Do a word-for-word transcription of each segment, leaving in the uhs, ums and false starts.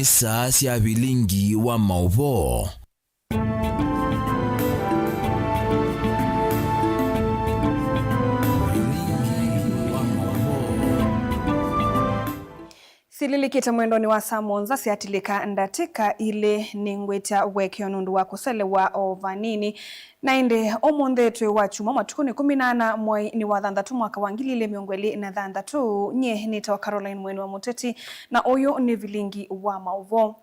Nĩ saa sya vilingi wa maũvoo. Vilingi wa maũvoo. Sililikĩte mwendonĩ wa saa mũonza syatilĩka ndatĩka ilĩ, nĩngwĩtya ũekeo nũndũ wa kũselewa o vanini. Na ĩndĩ ũmũnthĩ twĩ wa kyumwa, matukũ nĩ kũmi na ana, mwei nĩ wa thanthatũ, mwaka wa ngili ilĩ mĩongo ĩlĩ na thanthatũ. Nyie nĩtawa Caroline Mweni wa Mũteti, na ũyũ nĩ vilingi wa maũvoo.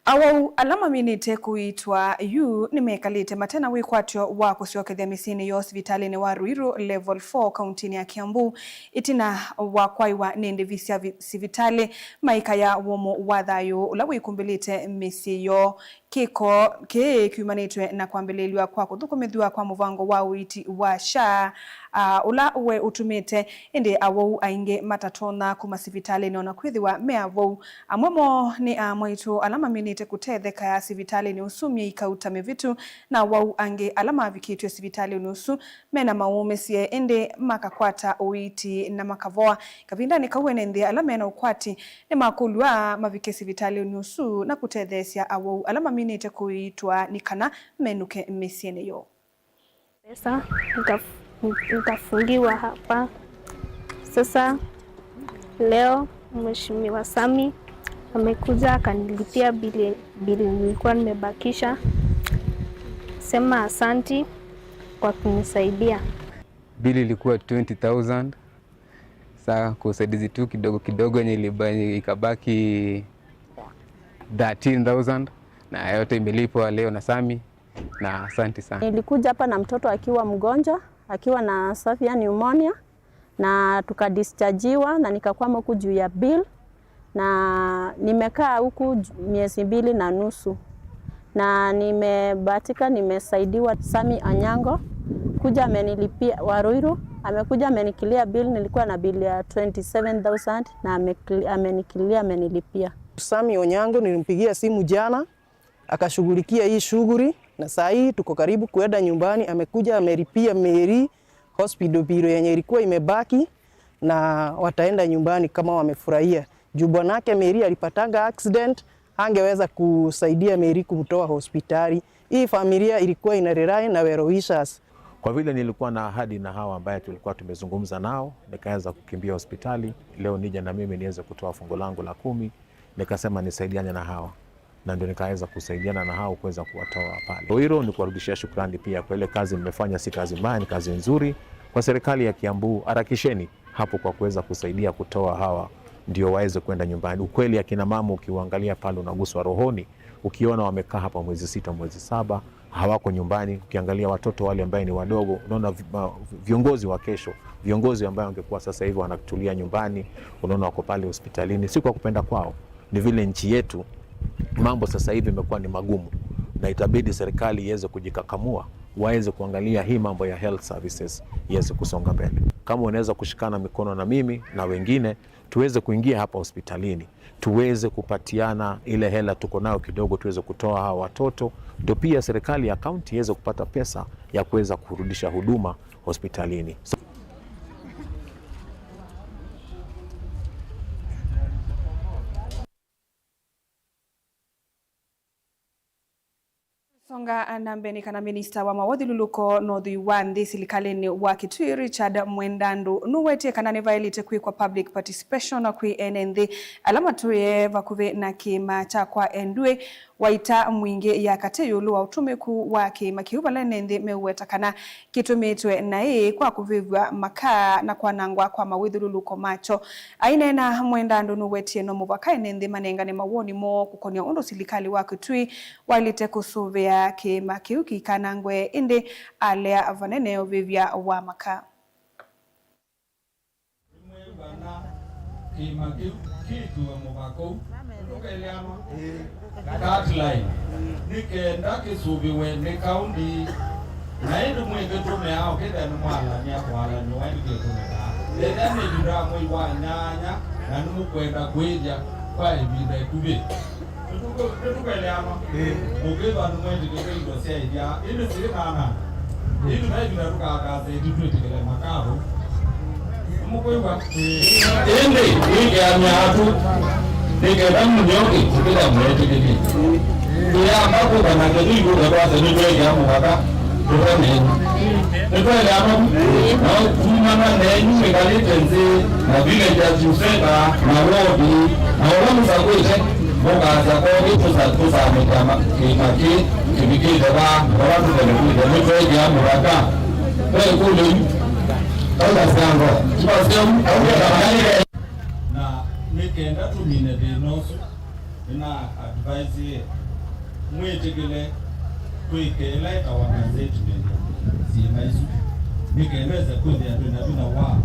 Awau ala maminĩte kũiitwa yu nĩmekalĩte mate na wĩkwatyo wa kũsyokethya mĩsyĩnĩ yoo sivitalĩnĩ wa Ruiru Level four kauntinĩ ya Kiambu, ĩtina wa kwaĩwa nĩ ndĩvi sya vi-, sivitalĩ, maikaya wũmũ wa thayũ ũla wĩkumbĩlĩte mĩsyĩ yoo. Kĩko kĩĩ kyumanĩtwe na kwambĩlĩlw'a kwa kũthũkũmĩthw'a kwa mũvango wa ũiiti wa SHA, a, ũla we ũtumĩte ĩndĩ awau aingĩ matatonya kuma sivitalĩnĩ ona kwĩthĩwa me avou. Amwe moo nĩ amwaitũ ala maminĩte kũtetheka sivitalĩnĩ ũsu myei kauta mĩvĩtu, na awau angĩ ala mavikĩtw'e sivitalĩnĩ ũsu mena maũmĩsye ĩndĩ makakwata ũiiti na makavoa. Kavindanĩ kau, ene nthĩ ala mena ũkwati nĩmakũlw'a mavike sivitalĩnĩ ũsu na kũtetheesya awau ala maminĩte kũiitwa nĩ kana menũke mĩsyĩnĩ yoo. Pesa, nikaf-, nikafungiwa hapa. Sasa leo Mheshimiwa Sami amekuja akanilipia bili, bili nilikuwa nimebakisha. Sema asanti kwa kunisaidia. Bili ilikuwa twenty thousand. Saa kwa usaidizi tu kidogo kidogo yenye iliba-, ikabaki thirteen thousand, na yote imelipwa leo na Sami, na asante sana. Nilikuja hapa na mtoto akiwa mgonjwa, akiwa na severe pneumonia, na tukadischargiwa na nikakwama huku juu ya bill. Na nimekaa huku j-, miezi mbili na nusu. Na nimebahatika, nimesaidiwa. Sami Onyango, kuja amenilipia, wa Ruiru, amekuja ameniclear bill, nilikuwa na bill ya twenty seven thousand na amecl-, ameniclear, amenilipia. Sami Onyango nilimpigia simu jana, akashughulikia hii shughuli, na saa hii tuko karibu kuenda nyumbani. Amekuja, amelipia Mary hospital bill yenye ilikuwa imebaki, na wataenda nyumbani kama wamefurahia. Juu bwanake Mary alipatanga accident, hangeweza kusaidia Mary kumtoa hospitali. Hii familia ilikuwa ina rely na well wishers. Kwa vile nilikuwa na ahadi na hawa ambaye tulikuwa tumezungumza nao, nikaweza kukimbia hospitali, leo nije na mimi niweze kutoa fungu langu la kumi, nikasema nisaidiane na hawa. Na ndio nikaweza kusaidiana na hao kuweza kuwatoa pale. Ruiru ni kuwarudishia shukrani pia kwa ile kazi mmefanya, si kazi mbaya, ni kazi nzuri. Kwa serikali ya Kiambu, harakisheni hapo kwa kuweza kusaidia kutoa hawa ndio waweze kwenda nyumbani. Ukweli, akina mama ukiwaangalia pale unaguswa rohoni, ukiona wamekaa hapa mwezi sita, mwezi saba, hawako nyumbani. Ukiangalia watoto wale ambaye ni wadogo, unaona vi-, ma-, viongozi wa kesho, viongozi ambaye wangekuwa sasa hivi wanatulia nyumbani, unaona wako pale hospitalini, si kwa kupenda kwao, ni vile nchi yetu mambo sasa hivi imekuwa ni magumu, na itabidi serikali iweze kujikakamua, waweze kuangalia hii mambo ya health services iweze kusonga mbele. Kama unaweza kushikana mikono na mimi na wengine, tuweze kuingia hapa hospitalini, tuweze kupatiana ile hela tuko nayo kidogo, tuweze kutoa hawa watoto, ndio pia serikali ya kaunti iweze kupata pesa ya kuweza kurudisha huduma hospitalini. Songa na mbee nĩ kana minista wa maũthyũlũlũko na ũthwii wa nthĩ silikalĩnĩ wa Kitui, Richard Mwendandu, nũwetie kana nĩvaĩlĩte kwĩkwa public participation kwĩ ene nthĩ ala matũĩe vakuvĩ na kĩĩma kya kwa Endue, Waita Mwingĩ ya katĩ ĩũlũ wa ũtũmĩku wa kĩĩma kĩu, vala ene nthĩ meũweta kana kĩtũmĩtwe naĩ kwa kũvĩvw'a makaa na kwanangwa kwa mawĩthyũlũlũko makyo. Aineena, Mwendandu nũwetie no mũvaka ene nthĩ manengane mawoni moo kũkonĩa ũndũ silikalĩ wa Kitui waĩlĩte kũsũvĩa kĩĩma kĩu kĩikanangwe, ĩndĩ alea vanene ũvĩvya wa makaa. Nĩmwĩw'ana kĩĩma kĩu kĩĩkĩwe mũvaka ũu. Nĩtũkeleanwa? Cut line. Nĩ kenda kĩsũvĩwe nĩ kaunti. Na ĩndĩ mwĩkĩtũmĩaa ũkĩthĩa nĩmwalany'a kwalany'owa, ĩndĩ kĩtũmĩkaa. Ethĩa nĩ ĩvinda ya mwei wa nyanya, na nĩmũkwenda kwĩthya kwa ĩvinda ĩkuvĩ. Nĩtũkũ-, nĩtũkweleanwa? Ĩĩ. Mũkĩthwa nĩmwĩtĩkĩlĩte indo sya ĩthya, ĩndĩ syĩ nana. Ĩndĩ ve ĩvinda tũkakasa ĩti twĩtĩkĩle makavũ. Nĩmũkwĩw'a? Ĩĩ. Ĩndĩ, wĩkeanĩa atu. Nĩ kenda mũnyoke kĩla mwetĩkĩlye. Tũyamba kũka na kĩthũi kũka kwasya nĩtwekĩa mũvaka tũtanene. Nĩtwelea maku. Na kumana nenyu mĩkalĩte nzĩ na villages you center na ward na ũla mũsakwĩte mũkasya kothi tũsa-, tũsamĩkya ma-, kĩima kĩ kĩvikĩte va ũla tũtele kwĩthĩa nĩtwekĩa mũvaka. Ve ĩkũlyo yu. Kaũkasya ngo. Kĩkasya yu. Na nĩ kenda tũmine thĩna ũsu, nĩna advise mwĩtĩkĩle twĩke ĩla ĩtawa statement syĩma isu, nĩ kenda ĩse kwĩthĩa twĩna vinya wa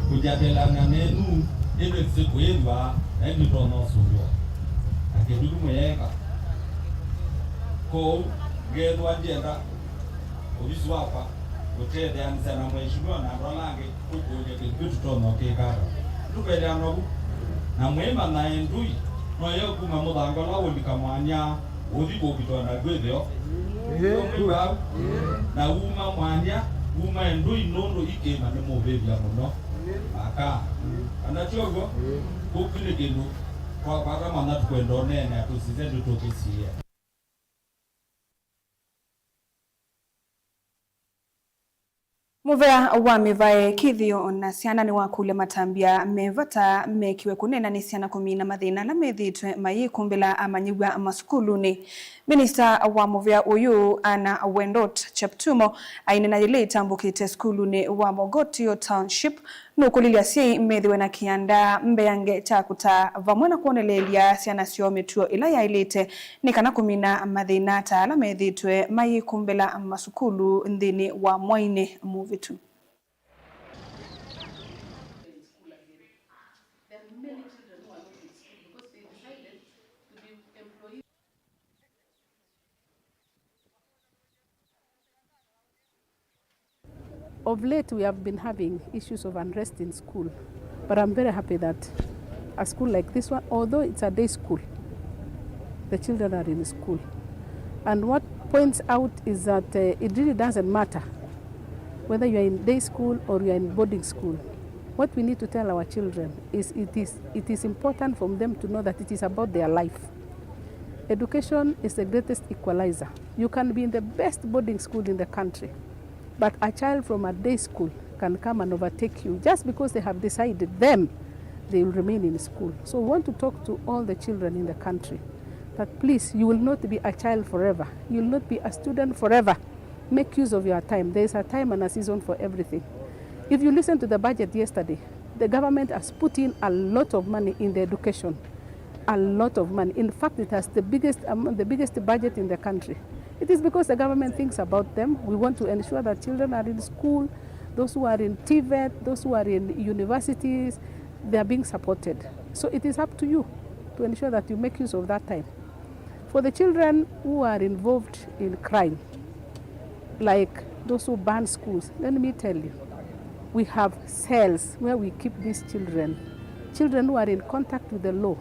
kũnyatĩlana nenyu, ĩndĩ nzĩ kũĩthwa na ĩndĩ ndonya ũsũngĩwa na kĩndũ kĩmwe yeka. Kwoou ngethwa ndyenda ovisi wakwa ũtetheanĩsya na mheshimiwa na andũ ala angĩ. Tũkũlya kĩndũ kĩu tũtonya ũkĩka ata? Tũkethĩa novu. Na mwĩmanya ĩndũi no yo kuma mũthanga ũla ũlika mwanya ũthi kũkitwa na ndwĩthĩo. Ĩĩ. Mwĩw'a au? Ĩĩ. Na uma mwanya, uma ĩndũi nũndũ ikĩma nĩ mũvĩvya mũno. Ĩĩ. Aka. Ĩĩ. Kana ti ũw'o? Ĩĩ. Kũu nĩ kĩndũ twakwata mwanya tũkwenda ũneenea tũsisye ndĩtũkĩsiĩĩa. Mũvea wa mĩvae, kĩthĩo na syana nĩwakũlya matambya me vata mekiwe kũneena nĩ syana kũmina mathĩna ala methĩĩtwe mayĩkumbĩla amanyĩw'a masukulunĩ. Minista wa mũvea ũyũ, Anna Wendot Cheptumo, aineena yĩla ĩtambũkĩte sukulunĩ wa Mogotio Township, nũkũlilye asyai methĩwe na kĩanda mbeange kya kũtaa vamwe na kwoneleelya syana syoo mĩtuo ĩla yaĩlĩte nĩ kana kũmina mathĩna ta ala methĩĩtwe mayĩkumbĩla masukulu nthĩnĩ wa mwainĩ mũvĩtu. Of late, we have been having issues of unrest in school, but I'm very happy that a school like this one, although it's a day school, the children are in school. And what points out is that, uh, it really doesn't matter whether you are in day school or you are in boarding school. What we need to tell our children is it is, it is important for them to know that it is about their life. Education is the greatest equalizer. You can be in the best boarding school in the country, but a child from a day school can come and overtake you just because they have decided them they will remain in school. So we want to talk to all the children in the country that please, you will not be a child forever. You will not be a student forever. Make use of your time. There is a time and a season for everything. If you listen to the budget yesterday, the government has put in a lot of money in the education. A lot of money. In fact, it has the biggest, um, the biggest budget in the country. It is because the government thinks about them. We want to ensure that children are in school. Those who are in TVET, those who are in universities, they are being supported. So it is up to you to ensure that you make use of that time. For the children who are involved in crime, like those who burn schools, let me tell you, we have cells where we keep these children. Children who are in contact with the law,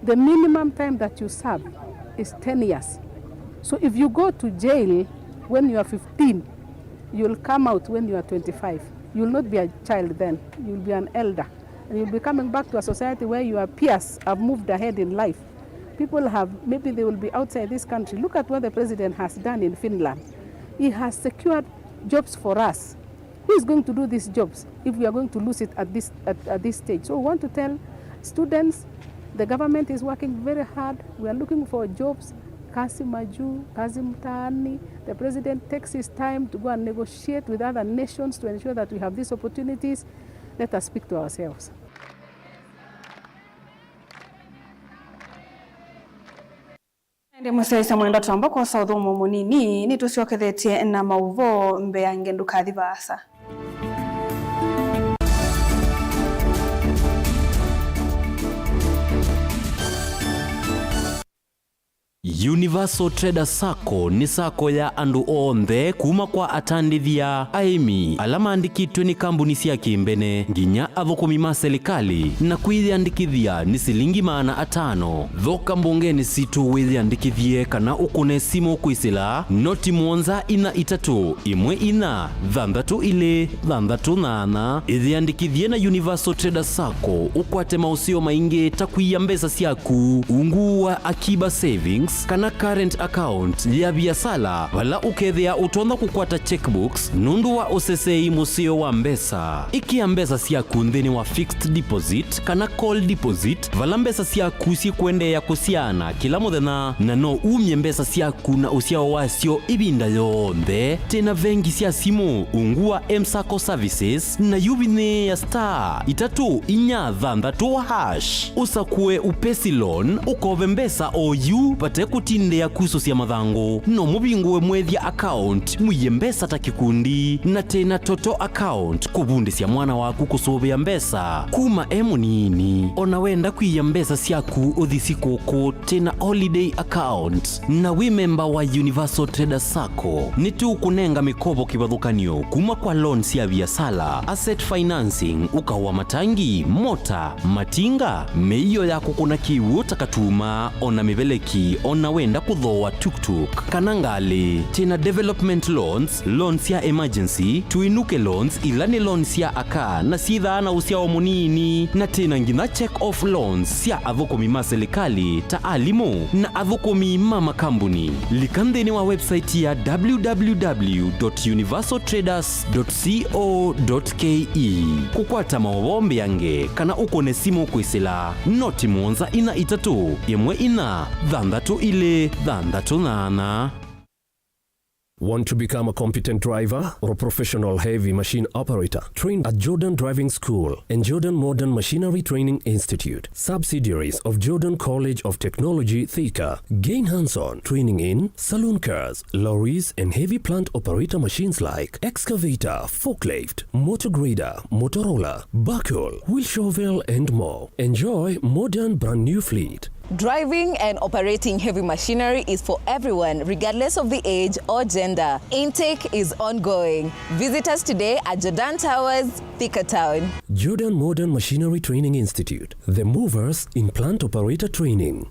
the minimum time that you serve is ten years. So if you go to jail when you are fifteen, you'll come out when you are twenty-five. You'll not be a child then, you'll be an elder. And you'll be coming back to a society where your peers have moved ahead in life. People have, maybe they will be outside this country. Look at what the president has done in Finland. He has secured jobs for us. Who is going to do these jobs if we are going to lose it at this, at, at this stage? So we want to tell students, the government is working very hard. We are looking for jobs. Kazi majuu, kazi mtaani. The president takes his time to go and negotiate with other nations to ensure that we have these opportunities. Let us speak to ourselves. Ĩndĩ mũsyaĩĩsya mwendwa, twamba kwosa ũthũmũo mũnini, nĩtũsyokethetye na maũvoo mbeange, ndũkathi vaasa. Universal Trader Sacco nĩ sacco ya andũ onthe, kuma kwa atandĩthya, aĩmi, ala maandĩkĩtwe nĩ kambuni sya kĩmbene, nginya athũkũmi ma selikalĩ, na kwĩyĩandĩkĩthya nĩ silingi maana atano. Thoka mbongenĩ sitũ wĩyĩandĩkĩthye kana ũkũne simũ kwĩsĩla noti mũonza inya itatũ ĩmwe inya thanthatũ ilĩ thanthatũ nyanya. Ĩyĩandĩkĩthye na Universal Trader Sacco ũkwate maũseo maingĩ ta kũia mbesa syaku ungu wa Akiba Savings kana current account ya viasala, vala ũkethĩa ũtonya kũkwata checkbooks nũndũ wa ũsesei mũseo wa mbesa. Ĩkĩa mbesa syaku nthĩnĩ wa fixed deposit kana call deposit, vala mbesa syaku syĩkũendeea kũsyaana kĩla mũthenya, na no umye mbesa syaku na ũsyao wasyo ĩvinda yonthe. Twĩ na vengi sya simũ ungu wa M-Sacco Services, na yu vinyĩĩa star itatũ inya thanthatũ hash. Ũsakũe Upesi Loan, ũkove mbesa o yu vate kũtindĩa kusũsya mathangũ. No mũvingũe mwethya account, mũie mbesa ta kĩkundi, na twĩ na Toto account kũvundĩsya mwana waku kũsũvĩa mbesa kuma e mũnini. O na wenda kwĩia mbesa syaku ũthi sikũkũ, twĩ na holiday account. Na wĩ memba wa Universal Trader Sacco, nĩtũkũnenga mĩkovo kĩvathũkany'o kuma kwa loan sya viasala, asset financing, ũkaũ wa matangi, mota, matinga, mĩio ya kũkũna kĩw'ũ ta katuma, o na mĩveleki, o na wenda kũthooa tuktuk kana ngalĩ. Twĩ na development loans, loans sya emergency, tũinũke loans, ila nĩ loans sya aka na syĩthaa na ũsyao mũnini, na twĩ na nginya check off loans sya athũkũmi ma silikalĩ ta alimũ na athũkũmi ma makambuni. Lika nthĩnĩ wa website ya www.universaltraders.co.ke kũkwata maũvoo mbeange kana ũkũne simũ kwĩsĩla noti mũonza inya itatũ ĩmwe inya thanthatũ ilĩ thanthatũ nyanya. Want to become a competent driver or a professional heavy machine operator? Train at Jordan Driving School and Jordan Modern Machinery Training Institute, subsidiaries of Jordan College of Technology, Thika. Gain hands-on training in saloon cars, lorries, and heavy plant operator machines like excavator, forklift, motor grader, motor roller, backhoe, wheel shovel, and more. Enjoy modern brand new fleet. Driving and operating heavy machinery is for everyone, regardless of the age or gender. Intake is ongoing. Visit us today at Jordan Towers, Thika Town. Jordan Modern Machinery Training Institute, the movers in plant operator training.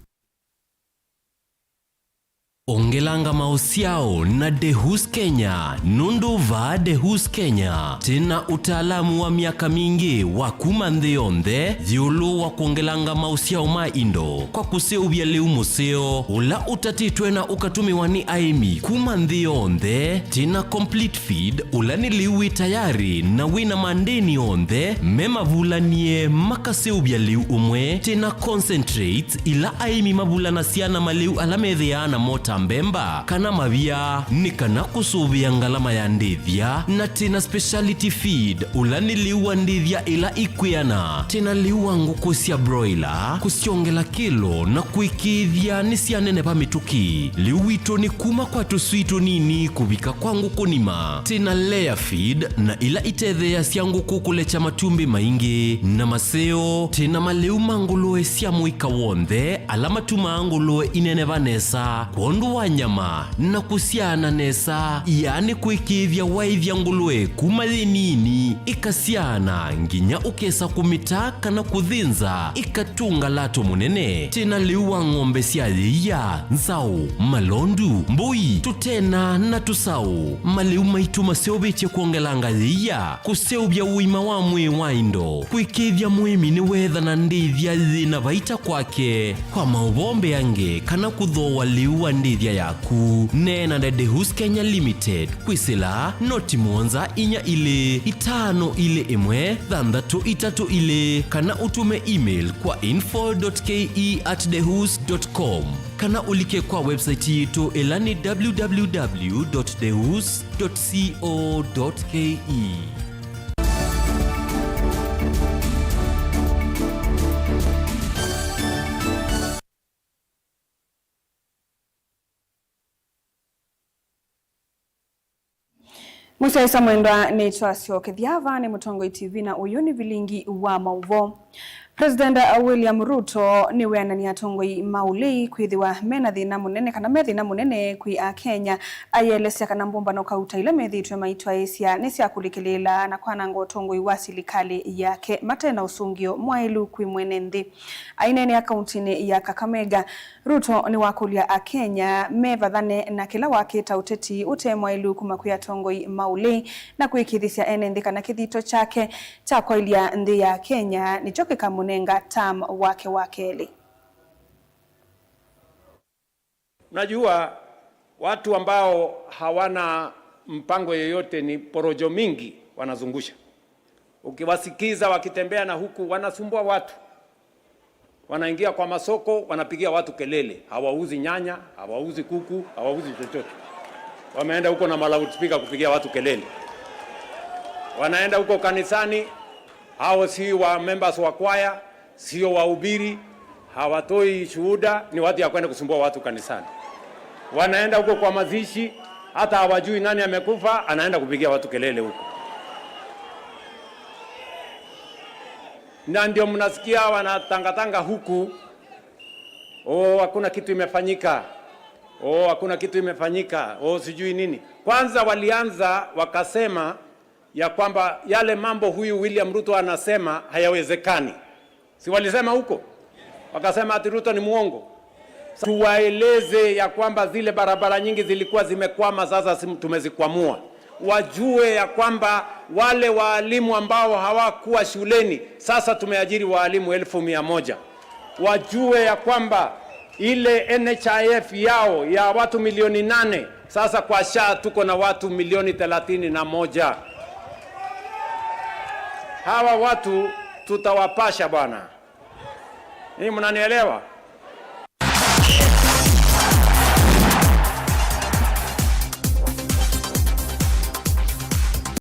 Ongelanga maũsyao na Dehus Kenya, nũndũ vaa Dehus Kenya twĩ na ũtaalamu wa myaka mingĩ wa kuma nthĩ yonthe ĩũlũ wa kwongelanga maũsyao ma indo kwa kũseũvya lĩu mũseo ũla ũtatĩtwe na ũkatũmĩwa nĩ aĩmi kuma nthĩ yonthe. Twĩ na complete feed, ũla nĩ lĩu wĩ tayarĩ na wĩ na mandĩni onthe me mavulanie makaseũvya lĩu ũmwe. Twĩ na concentrates, ila aĩmi mavulanasya na malĩu ala methĩaa namo ta mbemba kana mavia, nĩ kana kũsũvĩa ngalama ya ndĩthya. Na twĩ na speciality feed, ũla nĩ lĩu wa ndĩthya ĩla ikwĩana. Twĩ na lĩu wa ngũkũ sya broiler, kũsyongela kĩlo na kũĩkĩĩthya nĩsyaneneva mĩtũkĩ. Lĩu witũ nĩ kuma kwa tũswii tũnini kũvika kwa ngũkũ nima. Twĩ na layer feed, na ila itetheeasya ngũkũ kũlekya matumbĩ maingĩ na maseo. Twĩ na malĩu ma ngũlũe sya mũika w'onthe ala matumaa ngũlũe ineneva nesa kwondũ wa nyama na kũsyaana nesa, yaani kũĩkĩĩthya waĩthya ngũlũe kuma yĩ nini ĩkasyaana nginya ũkesa kũmĩta kana kũthĩnza ĩkatũnga lato mũnene. Twĩ na lĩu wa ng'ombe sya yĩia, nzaũ, malondu, mbũi, tũtena na tũsaũ. Malĩu maitũ maseũvĩtye kwongelanga yĩia, kũseũvya ũima wa mwĩĩ wa indo, kũĩkĩĩthya mũĩmi nĩweethana ndĩthya yĩ na vaita kwake. Kwa maũvoo mbeange kana kũthooa lĩu wa ndĩthya yaku, neena na Dehus Kenya Limited kwĩsĩla noti mũonza inya ilĩ itano ilĩ ĩmwe thanthatũ itatũ ilĩ, kana ũtũme email kwa info dot ke at dehus dot com, kana ũlike kwa website yitũ ĩla nĩ www dot dehus dot co dot ke. Mũsyaĩĩsya mwendwa, nĩtwasyokethya vaa nĩ Mũtongoi T V, na ũyũ nĩ vilingi wa maũvoo. President William Ruto nĩwĩananie atongoi ma ũlei kwĩthĩwa mena thĩna mũnene, kana me thĩna mũnene kwĩ Akenya, ayĩelesya kana mbũmbano kauta ila methĩĩtwe maitwaĩĩsya nĩ sya kũlikĩlĩĩla na kwananga ũtongoi wa silikalĩ yake mate na ũsũngĩo mwaĩlu kwĩ mwene nthĩ. Aineenea kauntinĩ ya Kakamega, Ruto nĩwakũlya Akenya mevathane na kĩla wakĩta ũteti ũte mwaĩlu kuma kwĩ atongoi ma ũlei na kwĩkĩĩthĩsya ene nthĩ kana kĩthito kyake kya kwaĩlya nthĩ ya Kenya nĩkyo kĩkamũnenga term wake wa kelĩ. Unajua, watu ambao hawana mpango yoyote ni porojo mingi wanazungusha. Ukiwasikiza wakitembea na huku, wanasumbua watu. Wanaingia kwa masoko, wanapigia watu kelele. Hawauzi nyanya, hawauzi kuku, hawauzi chochote. Wameenda huko na ma loudspeaker kupigia watu kelele. Wanaenda huko kanisani, hao si wa members wa kwaya, sio wahubiri, hawatoi shuhuda, ni watu ya kwenda kusumbua watu kanisani. Wanaenda huko kwa mazishi, hata hawajui nani amekufa, anaenda kupigia watu kelele huko. Na ndio mnasikia wanatangatanga huku, "Oh, hakuna kitu imefanyika. Oh, hakuna kitu imefanyika. Oh, sijui nini." Kwanza walianza wakasema ya kwamba yale mambo huyu William Ruto anasema hayawezekani. Si walisema huko? Wakasema ati Ruto ni muongo. Tuwaeleze ya kwamba zile barabara nyingi zilikuwa zimekwama, sasa sim-, tumezikwamua. Wajue ya kwamba wale waalimu ambao hawakuwa shuleni, sasa tumeajiri waalimu elfu mia moja. Wajue ya kwamba ile N H I F yao ya watu milioni nane, sasa kwa SHA tuko na watu milioni thelathini na moja. Hawa watu tutawapasha bwana. Ninyi mnanielewa?